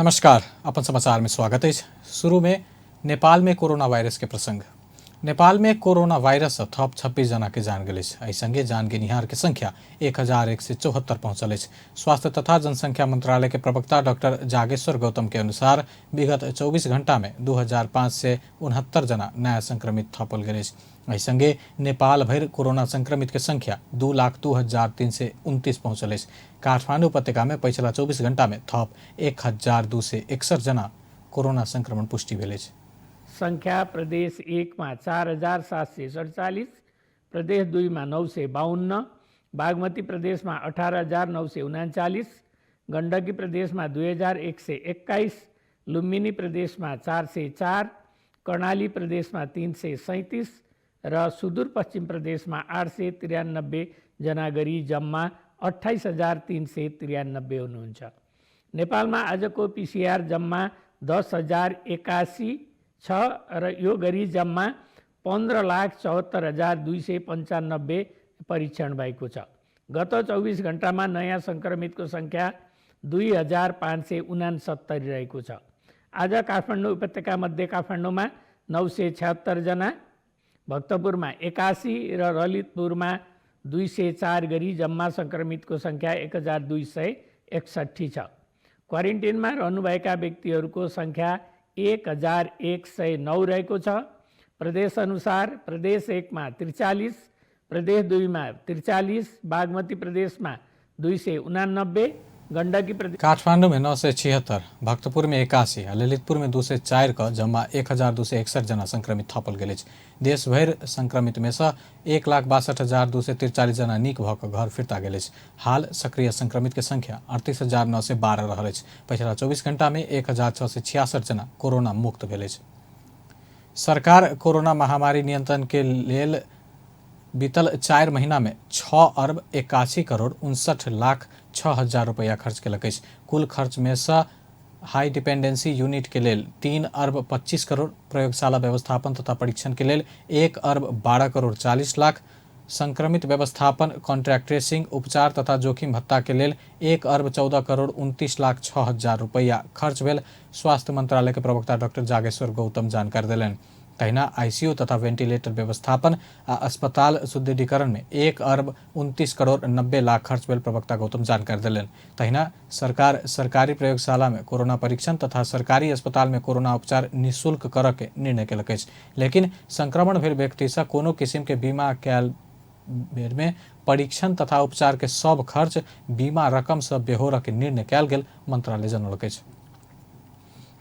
नमस्कार, अपन समाचार में स्वागत अछि। शुरू में नेपाल में कोरोना वायरस के प्रसंग। नेपाल में कोरोना वायरस से थप 26 जना के जान गेल अछि। एहि संगे जान गेनिहार के संख्या 1174 पहुंचल अछि। स्वास्थ्य तथा जनसंख्या मंत्रालय के प्रवक्ता डॉक्टर जागेश्वर गौतम के अनुसार विगत 24 घंटा में 2569 जना नया संक्रमित थपल गेल अछि। एहि संगे नेपाल भरि कोरोना संक्रमित के संख्या 2,02,329 पहुंचल अछि। काठमांडू उपत्यका में पछिला 24 घंटा में थप 1261 जना कोरोना संक्रमण पुष्टि भेल अछि। संख्या प्रदेश 1 मा 4747, प्रदेश 2 मा 952, बागमती प्रदेश मा 18939, गण्डकी प्रदेश मा 2121, लुम्बिनी प्रदेश मा 404, कर्णाली प्रदेश मा 337 र सुदूरपश्चिम प्रदेश मा 893 जना गरी जम्मा 28393 हुनुहुन्छ। नेपालमा आजको पिसिआर जम्मा 10,081 छ र यो गरी जम्मा 15,74,295 परीक्षण भएको छ। गत 24 घण्टामा नयाँ सङ्क्रमितको सङ्ख्या 2569 रहेको छ। आज काठमाडौँ उपत्यका मध्ये काठमाडौँमा 976 जना, भक्तपुरमा 81 र ललितपुरमा 204 गरी जम्मा सङ्क्रमितको सङ्ख्या 1261 छ। क्वारेन्टिनमा रहनुभएका व्यक्तिहरूको सङ्ख्या 1109 रहेको छ। प्रदेश अनुसार प्रदेश 1 मा 43, प्रदेश 2 मा 43, बागमती प्रदेशमा 289, गण्डकी प्रदेश काठमाडौँ में 976, भक्तपुर में 81 आ ललितपुर में 204 क जम्मा 1261 जना संक्रमित थपल गेल अछि। देशभरि संक्रमित में सँ 1,62,243 जना नीक भऽ कऽ घर फिर्ता गेल अछि। हाल सक्रिय संक्रमित के संख्या 38,912 रहल अछि। पछिला 24 घंटा में 1666 जना कोरोना मुक्त भेल अछि। सरकार कोरोना महामारी नियंत्रण के लेल बीतल 4 महीना में 6 अरब 81 करोड़ 59 लाख 6 हजार रुपया खर्च केलक अछि। कुल खर्च में सँ हाई डिपेंडेंसी यूनिट के लेल 3 अरब 25 करोड़, प्रयोगशाला व्यवस्थापन तथा परीक्षण के लेल 1 अरब 12 करोड़ 40 लाख, संक्रमित व्यवस्थापन, कॉन्ट्रैक्ट ट्रेसिंग, उपचार तथा जोखिम भत्ता के लेल 1 अरब 14 करोड़ 29 लाख 6 हजार रुपया खर्च भेल स्वास्थ्य मंत्रालय के प्रवक्ता डॉक्टर जागेश्वर गौतम जानकारी देलनि। तहिना आईसीयू तथा वेंटिलेटर व्यवस्थापन आ अस्पताल सुदृढ़ीकरण में 1 अरब 29 करोड़ 90 लाख खर्च भेल प्रवक्ता गौतम जानकारी देलनि। तहिना सरकार सरकारी प्रयोगशाला में कोरोना परीक्षण तथा सरकारी अस्पताल में कोरोना उपचार निःशुल्क करऽ के निर्णय केलक अछि। लेकिन संक्रमण भेल व्यक्ति सँ कोनो किसिम के बीमा कयल बेर में परीक्षण तथा उपचार के सब खर्च बीमा रकम सँ बेहोरऽ के निर्णय कयल गेल मंत्रालय जनौलक अछि।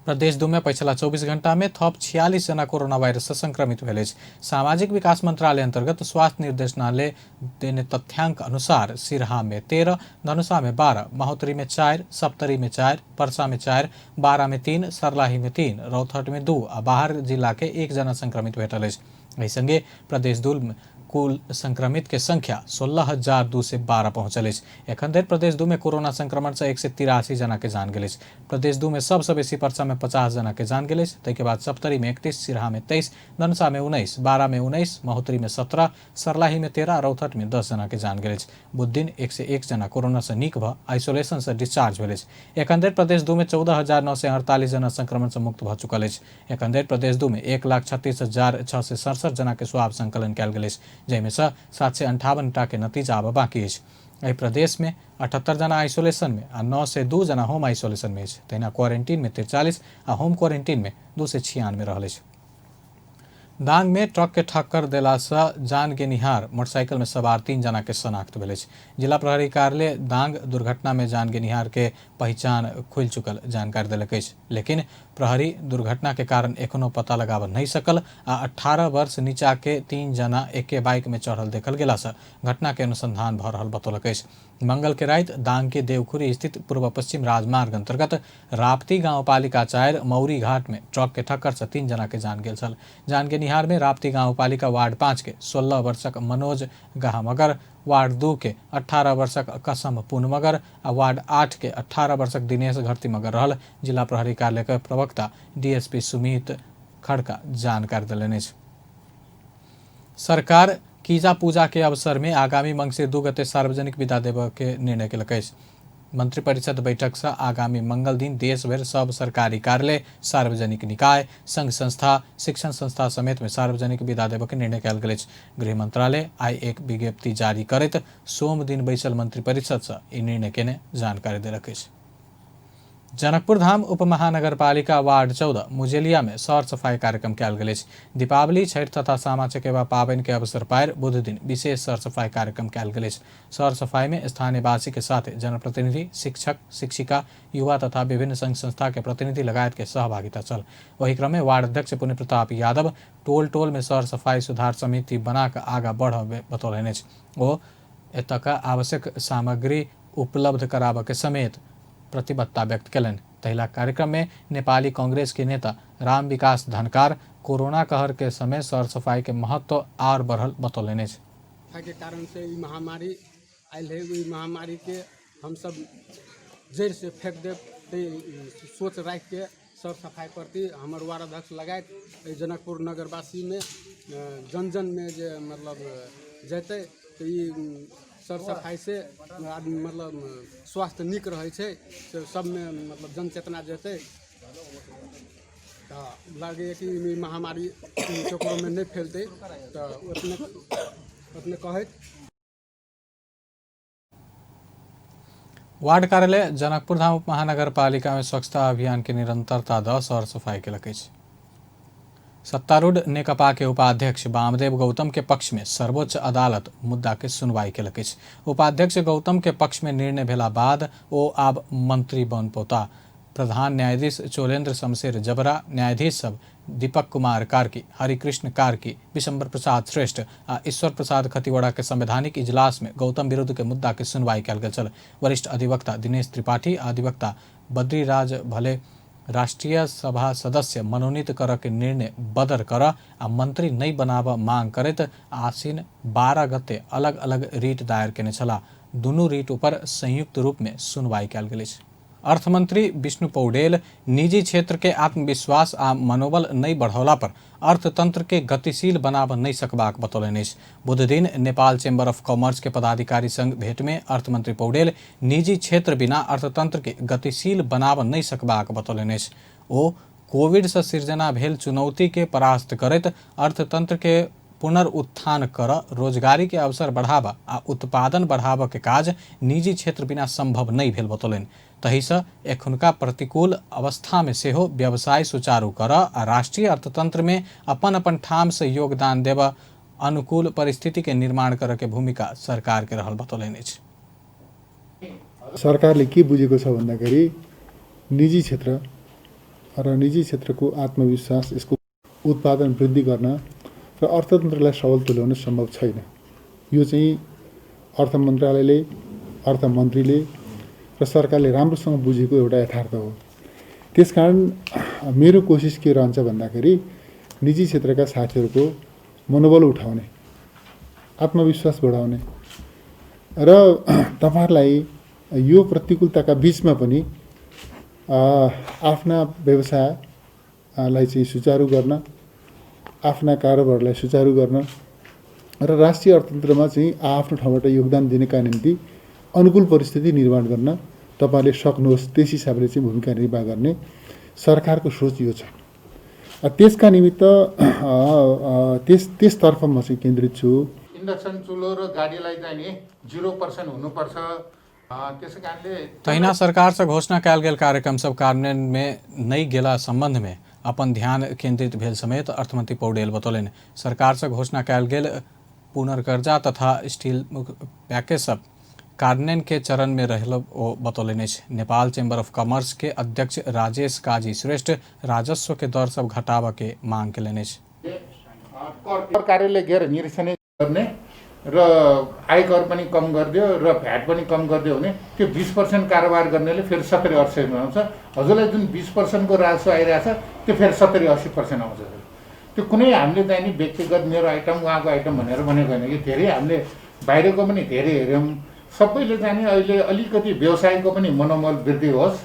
प्रदेश 2 में पछिला 24 घंटा में थप 46 जना कोरोना वायरस से संक्रमित भेल अछि। सामाजिक विकास मंत्रालय अंतर्गत स्वास्थ्य निर्देशनालय देने तथ्यांक अनुसार सिरहा में 13, धनुषा में 12, महोत्तरी में 4, सप्तरी में 4, परसा में 4, बारा में 3, सर्लाही में 3, रौतहट में 2 आ बाहर जिला के 1 जना संक्रमित भेटल अछि। एहि संगे प्रदेश 2 में कुल संक्रमित के संख्या 16,212 पहुंचल अछि। एखन धरि प्रदेश 2 में कोरोना संक्रमण से 183 जना के जान गेल अछि। प्रदेश 2 में सबसँ बेसी परसा में 50 जना के जान गेल अछि। ताहिके बाद सप्तरी में 31, सिरहा में 23, धनुषा में 19, बारा में 19, महोत्तरी में 17, सर्लाही में 13, रौतहट में 10 जना के जान गेल अछि। बुधदिन 101 जना कोरोना से नीक भऽ आइसोलेशन से डिस्चार्ज भेल अछि। एखन धरि प्रदेश 2 में 14,948 जना संक्रमण से मुक्त भऽ चुकल अछि। एखन धरि प्रदेश 2 में 1,36,667 जना के स्वाब संकलन कयल गेल अछि, जाहिमे सँ 758 टा के नतीजा आब बाकी अछि। एहि प्रदेश में 78 जना आइसोलेशन में आ 902 जना होम आइसोलेशन में अछि। तहिना क्वारेंटीन में 43 आ होम क्वारेंटीन में 296 रहल अछि। दांग में ट्रक के ठक्कर देला से जान गेनिहार मोटरसाइकिल में सवार 3 जना के शनाख्त भेल अछि। जिला प्रहरी कार्यालय दांग दुर्घटना में जान गेनिहार के पहिचान खुलि चुकल जानकारी देलक अछि, लेकिन प्रहरी दुर्घटना के कारण एखनो पता लगाबऽ नहि सकल आ 18 वर्ष नीचा के 3 जना एके बाइक में चढ़ल देखल गेला से घटना के अनुसंधान भऽ रहल बतौलक अछि। मंगल के राति दांग के देवखुरी स्थित पूर्व पश्चिम राजमार्ग अंतर्गत राप्ती गांवपालिका 4 मौरी घाट में ट्रक के ठक्कर से 3 जना के जान गेल छल। जान गेनिहार में राप्ती गांवपालिका वार्ड 5 के 16 वर्षक मनोज गहामगर, वार्ड 2 के 18 वर्षक कसम पुनमगर आ वार्ड 8 के 18 वर्षक दिनेश घरती मगर रहल जिला प्रहरी कार्यालय के प्रवक्ता डीएसपी सुमित खड़का जानकारी देलनि अछि। सरकार कीजा पूजा के अवसर में आगामी मंगसिर 2 गते सार्वजनिक विदा देबऽ के निर्णय केलक अछि। मंत्रिपरिषद बैठक से आगामी मंगल दिन देशभर सब सरकारी कार्यालय, सार्वजनिक निकाय, संघ संस्था, शिक्षण संस्था समेत में सार्वजनिक विदा देबय के निर्णय कयल गेल अछि। गृह मंत्रालय आइ एक विज्ञप्ति जारी करैत सोम दिन बैसल मंत्रिपरिषद से ई निर्णय केने जानकारी देलक अछि। जनकपुर धाम उपमहानगरपालिका वार्ड 14 मुजेलिया में सर सफाई कार्यक्रम कयल गेल अछि। दीपावली, छठि तथा सामा चकेवा पाबनि के अवसर पारि बुध दिन विशेष सर सफाई कार्यक्रम कयल गेल अछि। सर सफाई में स्थानीयवासी के साथ जनप्रतिनिधि, शिक्षक, शिक्षिका, युवा तथा विभिन्न संघ संस्था के प्रतिनिधि लगायत के सहभागिता छल। ओहि क्रम में वार्ड अध्यक्ष पुण्य प्रताप यादव टोल टोल में सर सफाई सुधार समिति बना कऽ आगा बढ़ब बतौलनि अछि। ओ एतय आवश्यक सामग्री उपलब्ध कराबऽ के समेत प्रतिबद्धता व्यक्त कयलनि। तहिला कार्यक्रम में नेपाली कांग्रेस के नेता राम विकास धनकार कोरोना कहर के समय सर सफाई के महत्व आर बढ़ल बतौलनि अछि। के कारण से ई महामारी आयल है, ओहि महामारी के हमसब जड़ि से फेंक देब ते सोच राखि के सर सफाई प्रति हमर वार्ड अध्यक्ष लगायत एहि जनकपुर नगरवासी में जन जन में जे मतलब जेतै तऽ ई सर सफाई से आदमी मतलब स्वास्थ्य नीक रहै छै, से सबमे मतलब जन चेतना जेतै तऽ लागैए कि ई महामारी ककरोमे नहि फैलतै, तऽ ओतने ओतने कहैत। वार्ड कार्यालय जनकपुर धाम उपमहानगरपालिका में स्वच्छता अभियान के निरंतरता द सर सफाई केलक अछि। सत्तारूढ़ नेकपा के उपाध्यक्ष वामदेव गौतम के पक्ष में सर्वोच्च अदालत मुद्दा के सुनवाई केलक अछि। उपाध्यक्ष गौतम के पक्ष में निर्णय भेला बाद ओ आब मंत्री बन पौता। प्रधान न्यायाधीश चोलेंद्र शमशेर जबरा, न्यायाधीश सब दीपक कुमार कार्की, हरिकृष्ण कार्की, विशंबर प्रसाद श्रेष्ठ आ ईश्वर प्रसाद खतिवड़ा के संवैधानिक इजलास में गौतम विरुद्ध के मुद्दा के सुनवाई कयल गेल छल। वरिष्ठ अधिवक्ता दिनेश त्रिपाठी आ अधिवक्ता बद्रीराज भले राष्ट्रीय सभा सदस्य मनोनीत करऽ के निर्णय बदर करऽ आ मंत्री नहि बनाबऽ मांग करैत आसिन 12 गते अलग अलग रीट दायर केने छलाह। दुनू रीट ऊपर संयुक्त रूप में सुनवाई कयल गेल अछि। अर्थमंत्री विष्णु पौडेल निजी क्षेत्र के आत्मविश्वास आ मनोबल नहि बढ़ौला पर अर्थतंत्र के गतिशील बनाब नहि सकबाक बतौलनि अछि। बुधदिन नेपाल चैम्बर ऑफ कॉमर्स के पदाधिकारी संग भेंट में अर्थमंत्री पौडेल निजी क्षेत्र बिना अर्थतंत्र के गतिशील बनाब नहि सकबाक बतौलनि अछि। ओ कोविड से सृजना भेल चुनौती के परास्त करैत अर्थतंत्र के पुनरुत्थान कर, रोजगारी के अवसर बढ़ाबऽ आ उत्पादन बढ़ाबऽ के काज निजी क्षेत्र बिना संभव नहि भेल बतौलनि। तहिसँ एखुनका प्रतिकूल अवस्था में सेहो व्यवसाय सुचारू करऽ आ राष्ट्रीय अर्थतंत्र में अपन अपन ठाम से योगदान देबऽ अनुकूल परिस्थिति के निर्माण करऽ के भूमिका सरकार के रहल बतौलनि अछि। सरकारले के बुझेको छ भन्दाखेरि निजी क्षेत्र र निजी क्षेत्रको आत्मविश्वास, यसको उत्पादन वृद्धि गर्न र अर्थतन्त्रलाई सबल तुल्याउन सम्भव छैन। यो चाहिँ अर्थ मन्त्रालयले, अर्थमन्त्रीले र सरकारले राम्रोसँग बुझेको एउटा यथार्थ हो। त्यसकारण मेरो कोसिस के रहन्छ भन्दाखेरि निजी क्षेत्रका साथीहरूको मनोबल उठाउने, आत्मविश्वास बढाउने र तपाईहरूलाई यो प्रतिकूलताका बिचमा पनि आफ्ना व्यवसायलाई चाहिँ सुचारू गर्न, आफ्ना कारोबारलाई सुचारू गर्न र राष्ट्रिय अर्थतन्त्रमा चाहिँ आफ्नो ठाउँबाट योगदान दिनका निम्ति अनुकूल परिस्थिति निर्माण गर्न तपाईँले सक्नुहोस्, त्यस हिसाबले चाहिँ भूमिका निर्वाह गर्ने सरकारको सोच यो छ। त्यसका निमित्त त्यसतर्फ म चाहिँ केन्द्रित छु। इन्डक्सन चुलो र गाडीलाई चाहिँ नि 0% हुनुपर्छ। त्यसै कारणले तहिना सरकार से घोषणा कयल गेल कार्यक्रम सब कार्यान्वयन में नहि गेला संबंध में अपन ध्यान केंद्रित भेल समेत अर्थमंत्री पौडेल बतौलनि। सरकार से घोषणा कयल गेल पुनर्कर्जा तथा स्टील पैकेज सब कार्यान्वयन के चरण में रहल ओ बतौलनि अछि। नेपाल चैम्बर ऑफ कॉमर्स के अध्यक्ष राजेश काजी श्रेष्ठ राजस्व के दर सब घटाबऽ के मांग केलनि अछि। कर कार्यालय गएर निरीक्षण गर्ने र आयकर पनि कम गरिदियो र भ्याट पनि कम गरिदियो भने त्यो 20% कारोबार गर्नेले फेरि 70-80 आउँछ। हजुरलाई जुन 20% राजस्व आइरहेछ त्यो फेरि 70-80% आउँछ। त्यो कुनै हामीले चाहिँ नि व्यक्तिगत मेरो आइटम उहाँको आइटम भनेर भनेको होइन कि धेरै हामीले बाहिरको पनि धेरै हेऱ्यौँ। सबैले चाहिँ नि अहिले अलिकति व्यवसायको पनि मनोबल वृद्धि होस्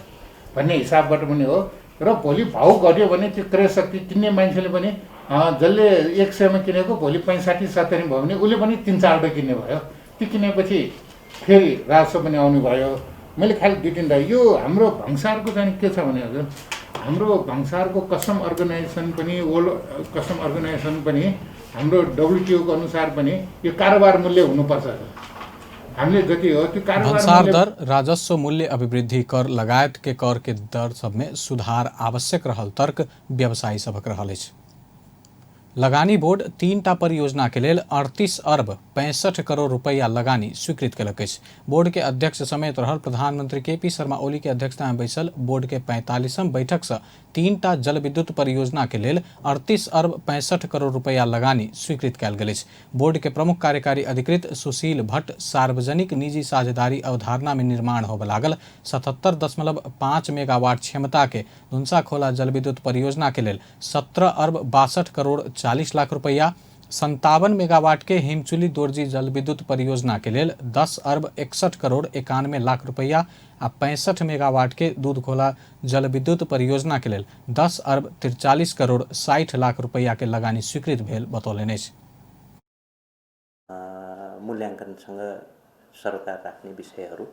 भन्ने हिसाबबाट पनि हो र भोलि भाउ घट्यो भने त्यो क्रय शक्ति किन्ने मान्छेले पनि जसले 100 किनेको भोलि 65-70 भयो भने उसले पनि 3-4 किन्ने भयो। त्यो किनेपछि फेरि राजस्व पनि आउने भयो मैले खालि दुई तिनवटा यो हाम्रो भन्सारको चाहिँ के छ भने हजुर हाम्रो भन्सारको कस्टम अर्गनाइजेसन पनि वर्ल्ड कस्टम अर्गनाइजेसन पनि हाम्रो डब्लुटिओको अनुसार पनि यो कारोबार मूल्य हुनुपर्छ। हामीले जति हो त्यो कारोबार भन्सार मूल्य दर, राजस्व मूल्य अभिवृद्धि कर लगायत के कर के दर सब में सुधार आवश्यक रहल तर्क व्यवसायी सभक रहल अछि। लगानी बोर्ड 3टा परियोजना के लेल 38 अरब 65 करोड़ रुपैया लगानी स्वीकृत केलक अछि। बोर्ड के अध्यक्ष समेत रहल प्रधानमंत्री केपी शर्मा ओली के अध्यक्षता में बैसल बोर्ड के 45म बैठक से 3टा जलविद्युत परियोजना के लेल 38 अरब 65 करोड़ रुपैया लगानी स्वीकृत कयल गेल अछि। बोर्ड के प्रमुख कार्यकारी अधिकृत सुशील भट्ट सार्वजनिक निजी साझेदारी अवधारणा में निर्माण होबय लागल 77.5 मेगावाट क्षमता के धुनसा खोला जलविद्युत परियोजना के लेल 17 अरब 62 करोड़ 40 लाख रुपैया, 57 मेगावाट के हिमचुली दोर्जी जलविद्युत परियोजना के लेल 10 अरब 61 करोड़ 91 लाख रुपैया आ 65 मेगावाट के दूधखोला जलविद्युत परियोजना के लेल 10 अरब 43 करोड़ 60 लाख रुपैया के लगानी स्वीकृत भेल बतौलनि अछि। मूल्याङ्कनसँग सरोकार राख्ने विषयहरू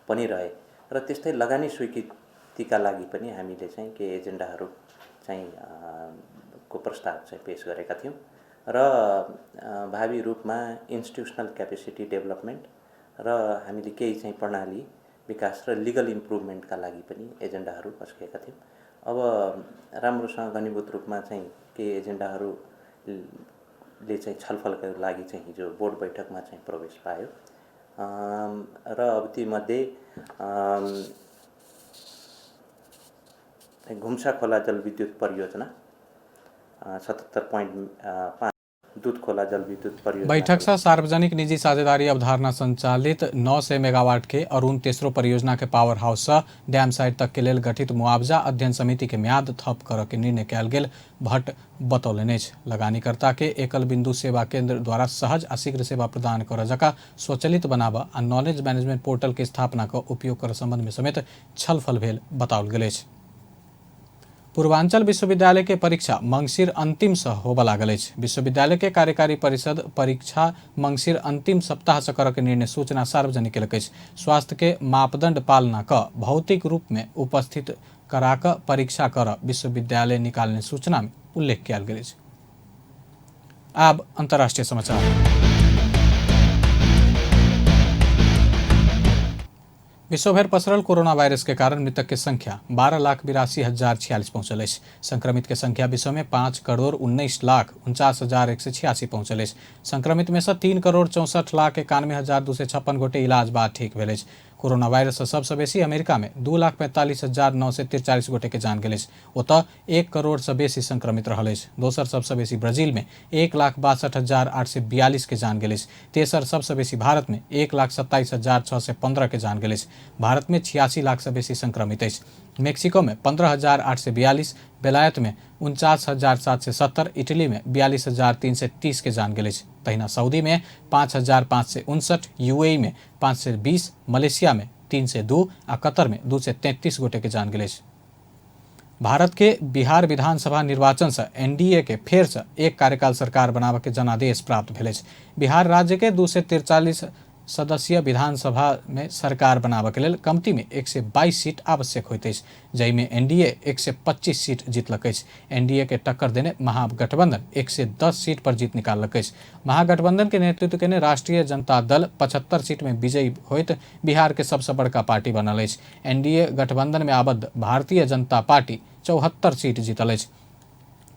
पनि रहे र त्यस्तै लगानी स्वीकृतिका लागि पनि हामीले चाहिँ केही एजेन्डाहरू चाहिँ को प्रस्ताव चाहिँ पेश गरेका थियौँ र भावी रूपमा इन्स्टिट्युसनल क्यापेसिटी डेभलपमेन्ट र हामीले केही चाहिँ प्रणाली विकास र लिगल इम्प्रुभमेन्टका लागि पनि एजेन्डाहरू पस्किएका थियौँ। अब राम्रोसँग घनीभूत रूपमा चाहिँ केही एजेन्डाहरू ले चाहिँ छलफलको लागि चाहिँ हिजो बोर्ड बैठकमा चाहिँ प्रवेश पायो र अब तीमध्ये घुम्सा खोला जलविद्युत परियोजना 77.5 दूध खोला जलविद्युत परियोजना बैठक से सार्वजनिक निजी साझेदारी अवधारणा संचालित 900 मेगावाट के अरुण तेसरो परियोजना के पावर हाउस से डैम साइट तक के लेल गठित मुआवजा अध्ययन समिति के म्याद थप करऽ के निर्णय कयल गेल भट्ट बतौलनि अछि। लगानीकर्ता के एकल बिंदु सेवा केंद्र द्वारा सहज आ शीघ्र सेवा प्रदान करऽ जकाँ स्वचालित बनाबऽ आ नॉलेज मैनेजमेंट पोर्टल के स्थापना कऽ उपयोग करऽ संबंध में समेत छलफल भेल बताओल गेल अछि। पूर्वांचल विश्वविद्यालय के परीक्षा मंगसिर अंतिम से होबय लागल अछि। विश्वविद्यालय के कार्यकारी परिषद परीक्षा मंगसिर अंतिम सप्ताह से करऽ के निर्णय सूचना सार्वजनिक केलक अछि। स्वास्थ्य के मापदंड पालना कऽ भौतिक रूप में उपस्थित करा कऽ परीक्षा करऽ विश्वविद्यालय निकालने सूचना में उल्लेख कयल गेल अछि। आब अंतर्राष्ट्रीय समाचार। विश्वभरि पसरल कोरोना वायरस के कारण मृतक के संख्या 12,82,046 पहुंचल अछि। संक्रमित के संख्या विश्व में 5,19,49,186 पहुंचल अछि। संक्रमित में से 3,64,91,256 गोटे इलाज बाद ठीक भेल अछि। कोरोना वायरस से सबसँ बेसी अमेरिका में 2,45,943 गोटे के जान गेल अछि। ओतऽ 1 करोड़ से बेसी संक्रमित रहल अछि। दोसर सबसँ बेसी ब्राजील में 1,62,842 के जान गेल अछि। तेसर सबसँ बेसी भारत में 1,27,615 के जान गेल अछि। भारत में 86 लाख से बेसी संक्रमित अछि। मेक्सिको में 15,842, बेलायत में 49,770, इटली में 42,330 के जान गेल अछि। तहिना सऊदी में 5,559, यूएई में 520, मलेशिया में 302 आ कतर में 233 गोटे के जान गेल अछि। भारत के बिहार विधानसभा निर्वाचन से एनडीए के फेर से एक कार्यकाल सरकार बनाबऽ के जनादेश प्राप्त भेल अछि। बिहार राज्य के 243 सदस्यीय विधानसभा में सरकार बनाबऽ के लेल कमती में 122 सीट आवश्यक होइत अछि, जाहिमे एनडीए 125 सीट जीतलक अछि। एनडीए के टक्कर देने महागठबंधन 110 सीट पर जीत निकाललक अछि। महागठबंधन के नेतृत्व केने राष्ट्रीय जनता दल 75 सीट में विजयी होइत बिहार के सबसँ बड़का पार्टी बनल अछि। एनडीए गठबंधन में आबद्ध भारतीय जनता पार्टी 74 सीट जीतल अछि।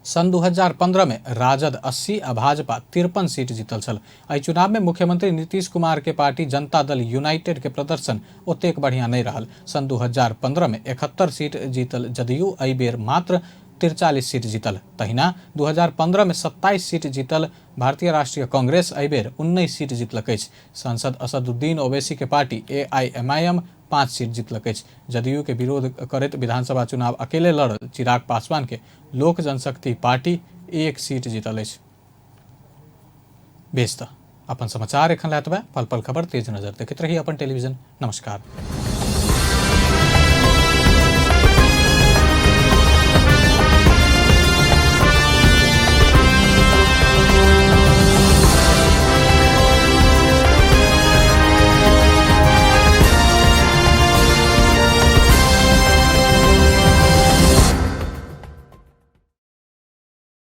सन् 2015 में राजद 80 आ भाजपा 53 सीट जीतल छल। एहि चुनाव में मुख्यमंत्री नीतीश कुमार के पार्टी जनता दल यूनाइटेड के प्रदर्शन ओतेक बढ़िया नहीं रहल। सन् 2015 में 71 सीट जीतल जदयू एहि बेर मात्र 43 सीट जीतल। तहिना 2015 में 27 सीट जीतल भारतीय राष्ट्रीय कांग्रेस एहि बेर 19 सीट जीतलक अछि। सांसद असदुद्दीन ओवैसी के पार्टी एआईएमआईएम 5 सीट जीतलक अछि। जदयू के विरोध करैत विधानसभा चुनाव अकेले लड़ल चिराग पासवान के लोक जनशक्ति पार्टी 1 सीट जीतल अछि। बेस त अपन समाचार एखन लए पल पल खबर तेज नजर देखैत रही अपन टेलीविजन। नमस्कार।